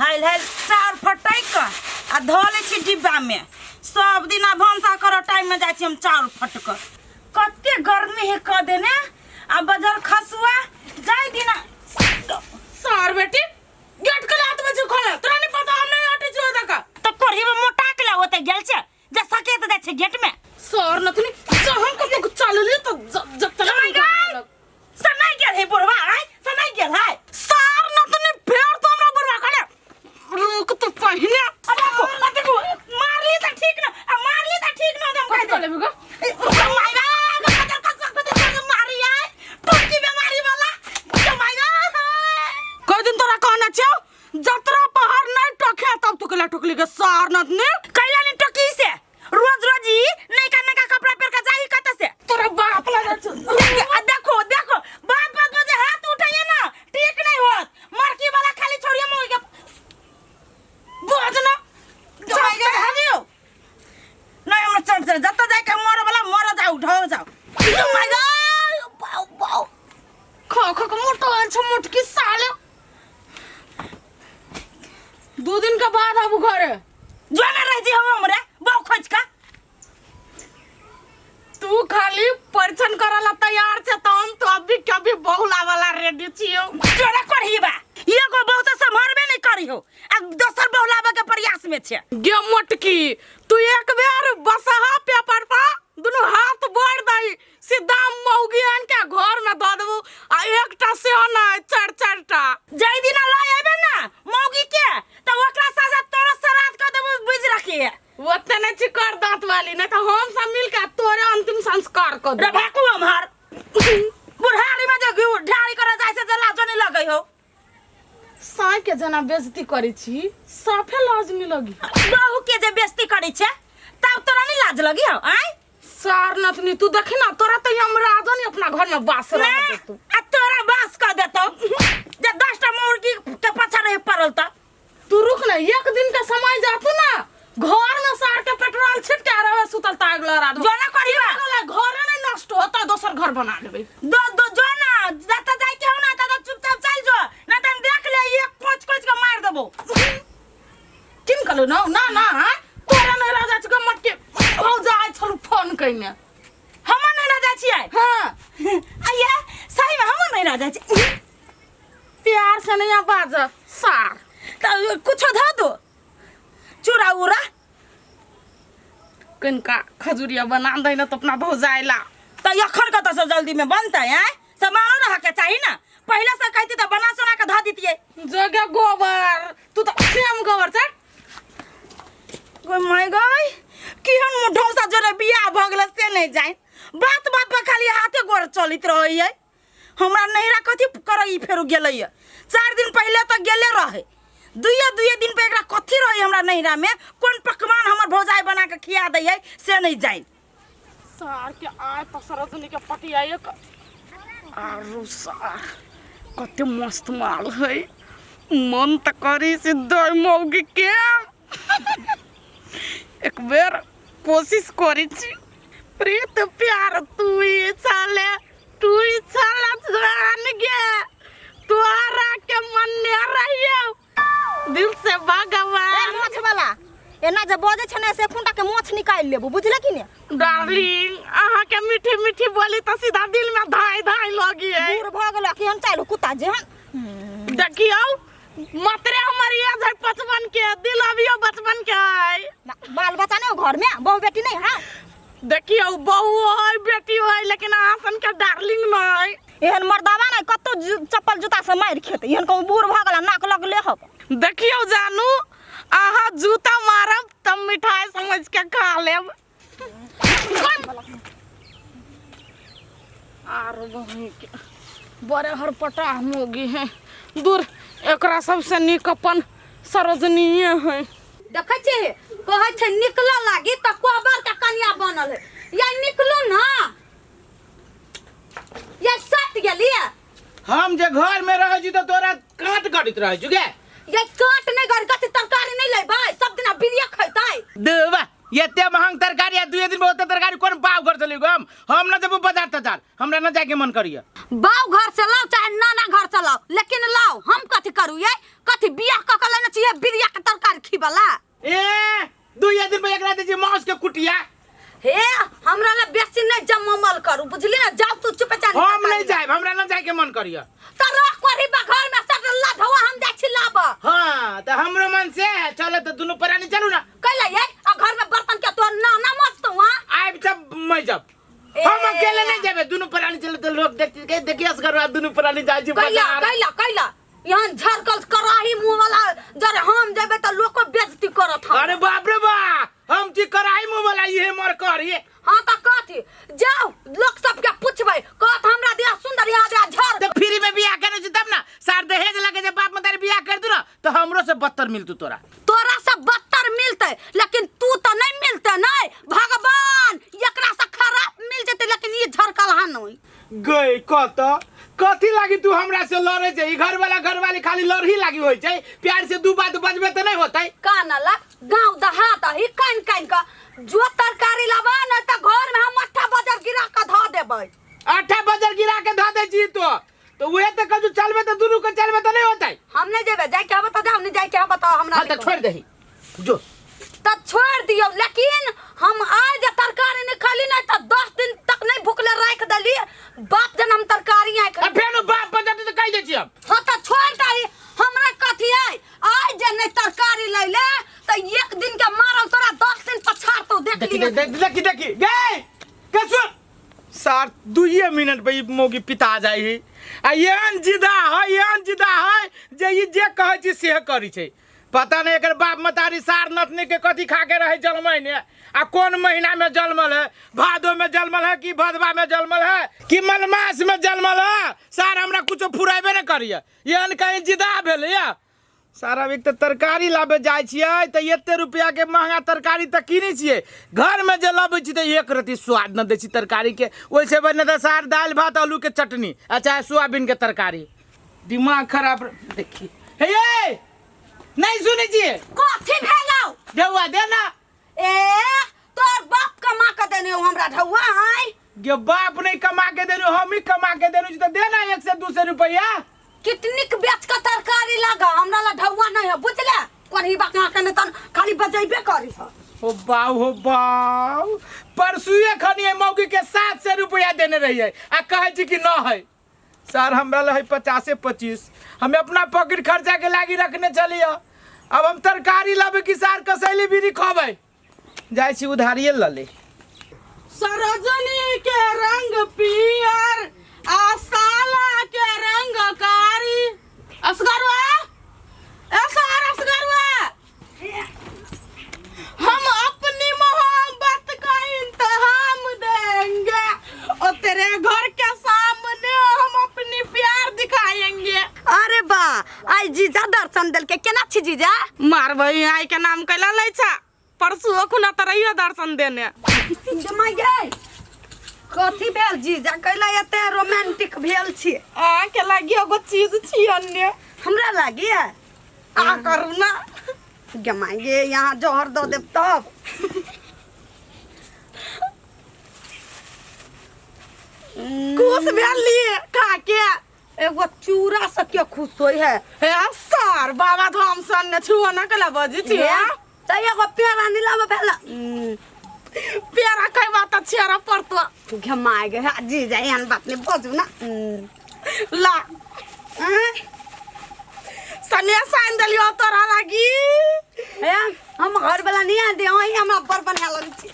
हाइल हाइल चाउर फटकि कऽ आ धऽ लै छी डिब्बामे। सब दिन आ भनसा करऽ टाइममे जाइ छी हम चाउर फटकऽ। कते गर्मी है कऽ देने आ बजर खसुआ जाय दिना। सार बेटी गेट के लात में खोले, तोरा नहीं पता हम नहीं हटे छियो तक। तऽ कोढ़ी में मोटा के ला ओते गेल छै जे सकेत जाइ छै गेट में। सर नथनी जहन कतौ चलली तो जब तक समय गए सनाइ गेल है बुढ़वा आय सनाइ गेल है। सार नथनी फेर तो हमरा बुढ़वा खड़े रुक तू पहिने। अरे देखो देखो मारली त ठीक न आ मारली त ठीक न हम कह कथी दे। लेबी गो? माय गा कचर कचर कचर मारी आय टोटकी बीमारी वाला माय गा। कई दिन तोरा कहना छौ जतरा पहाड़ नहीं टोखे तब तू केला टोकली के सार नथनी। कैला नहीं टोकी से रोज रोज ही नयका नयका कपड़ा पहन के जाई कत से। तोरा बाप लगे छौ। आ देखो देखो बात बात में जे हाथ उठाइए ना ठीक नहीं होत। मरकी वाला खाली छोड़िए मोई के बोझ ना। जाई गे हरियो नहीं हमरा चढ़ चढ़ जत जाए के मर वाला मर जाओ ढो जाओ। ओ my God बाउ बाउ खा खा के मोटो आयल छौ मोटकी साले। 2 दिन के बाद आबू घरे। जो ना रह जी हम हमरे बहु खोज का। तू खाली परीक्षण करला तैयार छे त हम तो अभी कभी बहु लावाला रेडी छियो। जोड़ा करही बा एगो बहु त सम्हारबे नहीं करी हो आ दोसर बहु लावे के प्रयास में छे। गे मोटकी तू एक बेर बसहा पेपर पर दुनू हाथ बढ़ दही सीधा मौगी आन के घर में द देबू आ एकटा सेहो नहीं चार चार टा। जाय दिना लाय आबे ना मौगी के त ओकरा साथ साथ तोरा श्राद्ध क देबू बुझ रखिए। ओते नहीं छी कर दांत वाली नहीं तो हम सब मिल के तोरे अंतिम संस्कार कर रे देबो। भाकू हमर बुढ़ारी में जे घिउ ढारी करे जाय से जे लाजो नहीं लगै हो। साय के जना बेइज्जती करै छी साफे लाज नहीं लगी। बहू के जे बेइज्जती करै छे तब तोरा नहीं लाज लगी हो आय? सार नथनी तू देखी ना तोरा तो हम राजन अपना घर में बास रह ना, देतू। आ तोरा बास कर देतौ जे 10टा मुर्गी के पाछा रहे पड़ल त। तू रुक ना एक दिन के समय जातू ना घर में सार के पेट्रोल छिट के रहे सुतल त अगला रात। जो ना करी बा। अगला घर नहीं नष्ट होता दोसर घर बना लेबे। दो दो जो ना जत जाय के हो ना त चुपचाप चल जो ना त देख ले एक कोच कोच के मार देबो। किन कहलु ना ना ना हाँ? तोरा नहीं राजा छी मत के हो जाय छलु फोन कइने। हम नहीं राजा छियै। हां। आया सही में हम नहीं राजा छी। प्यार से नहीं बाज सार। त कुछो ध दो चूड़ा उड़ा कनका खजुरिया बना दे ना तो अपना भौजाइला। त एखन कत से जल्दी में बनतै हैं? सामानो रह के चाही ना पहले से कहती त बना सोना के ध दितियै। जगह गोबर तू तो सेम गोबर छ। गो my गय केहन मुढौसा जोरे बियाह भ गेल से नहीं जान। बात बात पर खाली हाथे गोर चलित रहैयै। हमरा नहिरा कथी करई फेरो गेलैया। 4 दिन पहले त गेले रहे। दुइये दुइये दिन पे एकरा कथी रहे हमरा नहिरा में कोन पकवान हमर भौजाई बना के खिया दै है से नहीं जान। सार के आय त सरोजनी के पटिया एक आरो सार कते मस्त माल है मन त करी से दई मौगी के एक बेर कोशिश करी छी। प्रीत प्यार तू ही छाले तू ही छाला जान गे तोरा के मन ने रहियो दिल से भगवान। ए मोछ वाला एना जे बजै छै ने से खूंटा के मोछ निकालि लेबू बुझले कि ने। डार्लिंग अहाँ के मीठी मीठी बोली त सीधा दिल में धाई धाई लगी है। दूर भ गेल कि हम चालू कुत्ता जेहन। देखियौ मात्रे हमर एज है 55 के दिल अभियो बचपन के है। बाल बच्चा नहीं हो घर में बहु बेटी नहीं है। देखियौ बहु है बेटी है लेकिन अहाँ सन के डार्लिंग नहीं। एहन मर्दावा नहीं कतौ चप्पल जूता से मारि खेतै एहन कहूँ बूढ़ भऽ गेल नाक लगले हक। देखियौ जानू अहाँ जूता मारब तब मिठाई समझ के खा लेब। आरो बहिन के बड़े हरपटा मोगी है दूर एकरा सबसे नीक अपन सरोजनीय है। देखै छी कहै छै निकलऽ लागी तऽ कोबर के कनिया बनल है या निकलू ना या सट गेलियै। हम जे घर में रहै छी तऽ तोरा काट कटैत रहै छु गे। ये काट नहीं गड़ कथी तरकारी नहीं लेबै सब दिन बिरिया खैतै। देबा एते महंग तरकारी आ दुए दिन में ओते तरकारी कोन बाव घर से लेगो हम? हम न जेबो बाजार तजार हमरा न जाके मन करिया। बाव घर से लाओ चाहे नाना घर से लाओ लेकिन लाओ हम कथी करू ये कथी बियाह क के लेने छियै ले बिरिया के तरकारी खिबला। ए दुइये दिन पे एकरा दै छी मांस के कुटिया। हे हमरा ले बेसी नहीं जममल करू, बुझली ना? जाओ तू चुपे चाली। हम नहीं जाएब, हमरा न जाए के मन करिय। त रख कोरी बा घर में सब लधवा, हम जाइ छी लाब। हाँ त हमरो मन से है, चलो त दुनू प्राणी चलू ना। कैला ये आ घर में बर्तन के तोर ना ना मजतौ? हां आबि जब मैं जब ए। हम अकेले नहीं जेबे, दुनू प्राणी चलू त लोग देख के देखिए असगर दुनू प्राणी जाइ छी कैला बाजार। कैला कैला यहाँ झरकल कराही मुंह वाला जरे हम जेबे त लोको बेइज्जती करत हम। अरे बाप रे बा, हम छी कराही मुंह वाला इहे मर कर ये। हाँ त कथी जाओ लोग सबके पूछबै, कहत हमरा दिया सुंदर यहाँ दिया झर। त फ्री में बियाह करे छी तब ना सार दहेज लगे जे बाप मतारी बियाह कर दू ना त हमरो से बदतर मिलतू तोरा। तोरा से बदतर मिलते लेकिन तू त नहीं मिलते। नहीं भगवान एकरा से खराब मिल जेते लेकिन ये झरकल हा नहीं। गई कत कथी लागी तू हमरा से लड़े छै? ई घर वाला घर वाली खाली लड़ही लागी होई छै, प्यार से दू बात बजबे त नहीं होतै। कान लग गांव दहात ही कान कान का जो तरकारी लाबा न त घर में हम अट्ठा बजर गिरा के ध देबै। अट्ठा बजर गिरा के ध दै छी तो तो उहे त कहू चलबे त दुनू के चलबे त नहीं होतै। हम नहीं जेबे, जाय के हबे त जाओ, नहीं जाय के हबे त हमरा हां त छोड़ दही जो। त छोड़ दियो लेकिन हम आज तरकारी नहीं खाली नहीं त 10 दिन तक नहीं भूखले राख देली बाप जन हम तरकारी आइ आ फेनो बाप बजत त कहि दै छी हम। हां त छोड़ दही हमरा कथी है आज जे नहीं तरकारी लैले त एक दिन के मारल तोरा 10 दिन पछाड़तो देख देखी लियो। देखी देखी देखी गए के सुन सार दुइये मिनट पे ई मौगी पिता जाइ है आ एहन जिदा है, एहन जिदा है जे ई जे कहै छी सेह करै छै। पता नहीं एकर बाप मतारी सार नतनी के कथी खा के रहे जलमै ने आ कोन महीना में जलमल है, भादो में जलमल है कि भदवा में जलमल है कि मलमास में जलमल है, सार हमरा कुछो फुराबे ने करिए, एहन कहीं जिदा भेलैया। सारा एक तऽ तरकारी लाबे जाइ छियै तऽ एते रुपया के महंगा तरकारी तऽ किनै छियै, घर में जे लबै छी तऽ एक रत्ती स्वाद न दै छी तरकारी के, ओहिसे बढ़िआँ तऽ सार दालि भात आलू के चटनी आ चाहे सोयाबीन के तरकारी। दिमाग खराब देखी हे ये नहीं सुनै छियै। कथी भेलौ? ढौआ दे ना। ए तोर बाप कमा के देने हो हमरा ढौआ? आय गे बाप नहीं कमा के देनु, हम ही कमा के देनु तऽ दे ना 1 से 200 रुपया। कितनिक बेच के तरकारी लगा हमरा ला ढौआ नहीं है बुझले, कोनी बात ना कने तन खाली बजैबे करी ह। हो बाऊ हो बाऊ, परसुए खनी मौगी के 700 रुपया देने रहिए आ कहै छी कि न है। सर हमरा ला है 50-25, हमें अपना पॉकेट खर्चा के लागी रखने चलिए। अब हम तरकारी लाबे कि सार कसैली बीड़ी खबै जाइ छी उधारिये ल ले। सरोजनी के रंग पियर आ साला के रंग कारी। असगरवा ए सार असगरवा, हम अपनी मोहब्बत का इंतहाम देंगे और तेरे घर के सामने हम अपनी प्यार दिखाएंगे। अरे बा आई जीजा दर्शन देलके, केना छी जीजा? मारबै आई के नाम कैला लै छा, परसू अखुना त रहियो दर्शन देने। जमाई कथी भेल जीजा कैला एते रोमांटिक भेल छी? आ के लागी एगो चीज छी अन्य। हमरा लागी है? आ करू ना। जमाई गे यहाँ जहर दऽ देब तब। खुश भेली खा के? एगो चूड़ा से के खुश होय है? हे सर बाबा धाम से अन्य छुआ ना कला बजी छी। त एगो पेड़ा नहीं लाबे भेला? पेड़ा खैबा त छेड़ा पड़तो। घमाय गे जीजा एहन बात नहीं बजू ना। ला सनिया साइन देलियो तोरा लागी। हे हम घर वाला नहीं आ दे, वही हमरा बर बना लगे छी।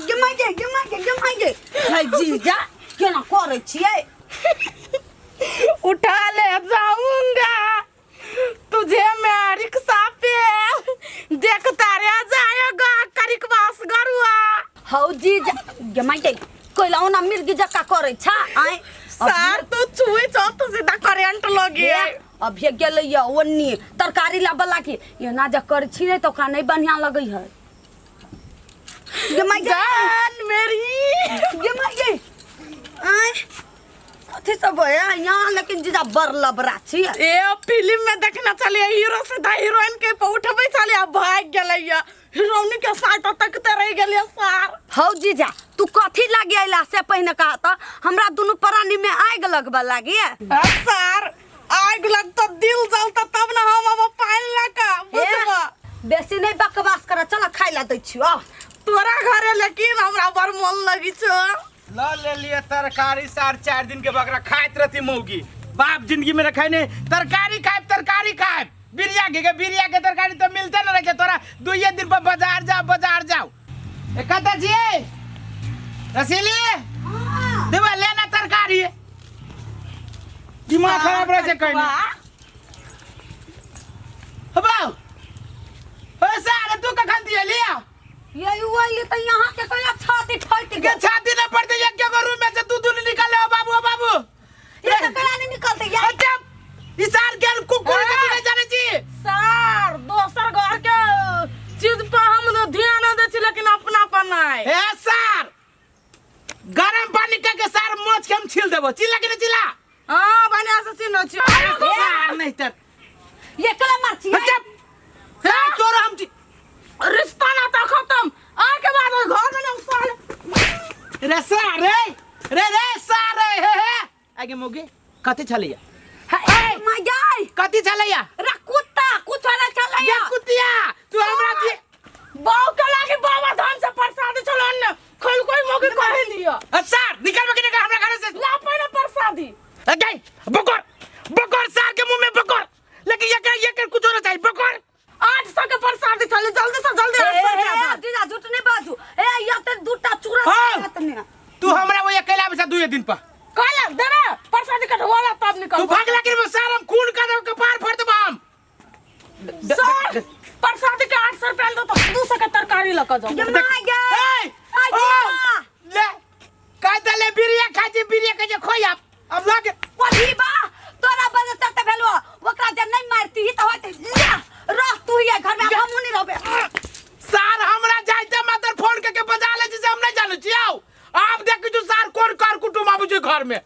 घमाय गे घमाय गे घमाय गे हे जीजा केना करै छियै? उठा ले जाऊंगा तुझे मैं रिक्शा पे, देखता रह जाएगा करिकवास गरुआ। हौ जीजा घमाय गे कैला ओना मिर्गी जका करै छा? आय सर तू छुए छौ तो सीधा करंट लगे। अभी गेलै या ओन्नी तरकारी लाबऽ लागी, एना जे करै छी ने तऽ ओकरा नहीं बढ़िया लगै है। गे जान मेरी गे माय गे आय कथी सब है यहाँ, लेकिन जीजा बड़ लबरा छी। ए फिल्म में देखना चलिए हीरो सीधा हीरोइन के पे उठबै चलिए आ भाग गेलै या हीरोइन के साथ तकते रह गेलियै सार। हौ जीजा तू कथी लागी अइला से पहिने कहा त, हमरा दुनू प्राणी में आगि लगबऽ लागी। सार आगि लगतो दिल जलता तब ना हम अब पानि लऽ कऽ नहीं बकवास कर चल खाइ ला दै छियो आ। तोरा घरे लेकिन हमरा बड़ मन लगी छो। ल ले लिए तरकारी सार 4 दिन के बकरा खाइत रहती मौगी बाप जिंदगी में रखाई नहीं तरकारी खाए तरकारी खाए बिरिया के बिरिया के तरकारी तो मिलते न रहे तोरा दुइये दिन पर बाजार जाओ बाजार जाओ। ए कता जी रसीली देवा लेना तरकारी दिमाग खराब रहे छै कहीं बाबू ओ सारे तू कखन दिए लिया ये वही तो यहाँ के कोई छाती फट के गेल। छाती न पड़ते एक के रूम में से तू दूनी निकल ले बाबू ओ बाबू। ये तो कला नहीं निकलते यार। अच्छा इस सार के कुकुर के तू नहीं जाने छी सर दोसर घर के चीज पर हम ध्यान दै छी लेकिन अपना पर नहीं। ए सार गरम पानी के के सार मोच के हम छील देबो चिल्ला के नहीं चिल्ला। हां बने से चिन्ह छी। सार नहीं तर ये कला मार छी। अच्छा सार तोरा हम रिश्ता ना तो खत्म आ के बाद घर में ना साल रे सार रे रे रे सार रे हे हे आगे मोगे कथि छलैया हे my गाय कथि छलैया रे कुत्ता कुछ ना छलैया ये कुतिया तू हमरा दी बाऊ के लागी बाबा धाम से प्रसाद चलो न खोल कोई मोगे कहे दियो। सार निकल के निकल हमरा घर से ला पहले प्रसादी। अगे बकर बकर सार के मुंह में बकर लेकिन ये ये कुछ होना चाहिए बकर 800 के प्रसादी चले जल्दी से जल्दी 800 रुपया दे। जीजा झूठ नहीं बाजू ए या ते दूटा चूरा हाँ। तने तू हमरा वो अकेला बचा दुए दिन पर कहला देबे प्रसादी कटवाला तब निकल तू भागला के सार हम खून कर देब कपार फोड़ देब हम। सर प्रसादी के 800 रुपया दो तो 200 के तरकारी लक जाओ। ये my गाय ए, आ ओ, जीजा ले का दले बिरिया खा जे बिरिया के जे खोई आप अब लागे कथी बा तोरा वजह से त भेलो ओकरा जे नहीं मारती त होत ले रह तू ही घर में हम नहीं रहबे। सार हमरा जाइते मात्र फोन के के बजा ले छी से हम नहीं जानै छी। आओ आप देखै छी सार कोन कर कुटुम आबै छै घर में।